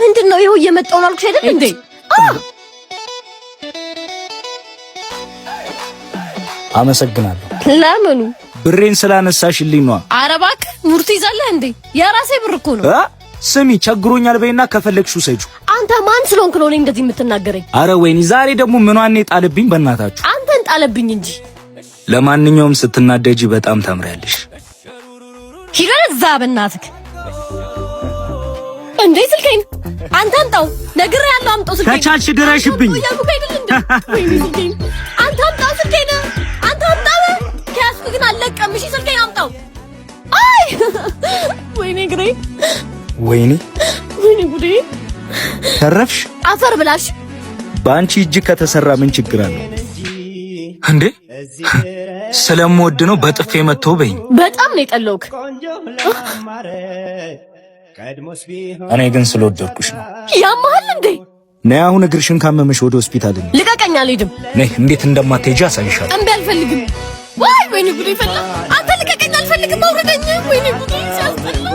ምንድን ነው? ይኸው እየመጣሁ ነው አልኩሽ አይደል እንዴ? አመሰግናለሁ። ለምኑ? ብሬን ስላነሳሽልኝ ነዋ። ኧረ እባክህ ሙርት ይዛለህ እንዴ? የራሴ ብር እኮ ነው። ስሚ፣ ቸግሮኛል በይና ከፈለግሽው ውሰጂው። አንተ ማን ስለሆንክ ነው እኔ እንደዚህ የምትናገረኝ? አረ ወይኔ፣ ዛሬ ደግሞ ምኗን ጣለብኝ? በእናታችሁ። አንተን ጣለብኝ እንጂ። ለማንኛውም ስትናደጂ በጣም ታምሪያለሽ። ሂድ እዛ በእናትህ። እንዴ ስልኬን አንተ አምጣው፣ ነግሬሃለሁ። አምጣው ስልኬን። ከቻልሽ ድረሽብኝ። ወይኔ ስልኬን አንተ አምጣው፣ ስልኬን አንተ አምጣው። ከያዝኩ ግን አልለቀም። እሺ ስልኬን አምጣው። አይ ወይኔ ግሬ፣ ወይኔ ወይኔ ጉዴ። ተረፍሽ። አፈር ብላሽ። በአንቺ እጅ ከተሰራ ምን ችግር አለው እንዴ? ስለምወድ ነው በጥፌ መጥቶ በይኝ። በጣም ነው የጠላሁህ። እኔ ግን ስለወደድኩሽ ነው። ያማሃል እንዴ? ነይ አሁን እግርሽን ካመመሽ ወደ ሆስፒታል እንሂድ። ልቀቀኝ፣ አልሄድም። ነይ፣ እንዴት እንደማትሄጂ አሳይሻለሁ። እምቢ፣ አልፈልግም። ዋይ ወይኔ ጉዴ ፈላ። አንተ ልቀቀኝ፣ አልፈልግም። አውርደኝ። ወይኔ ጉዴ ሲያስጠላ።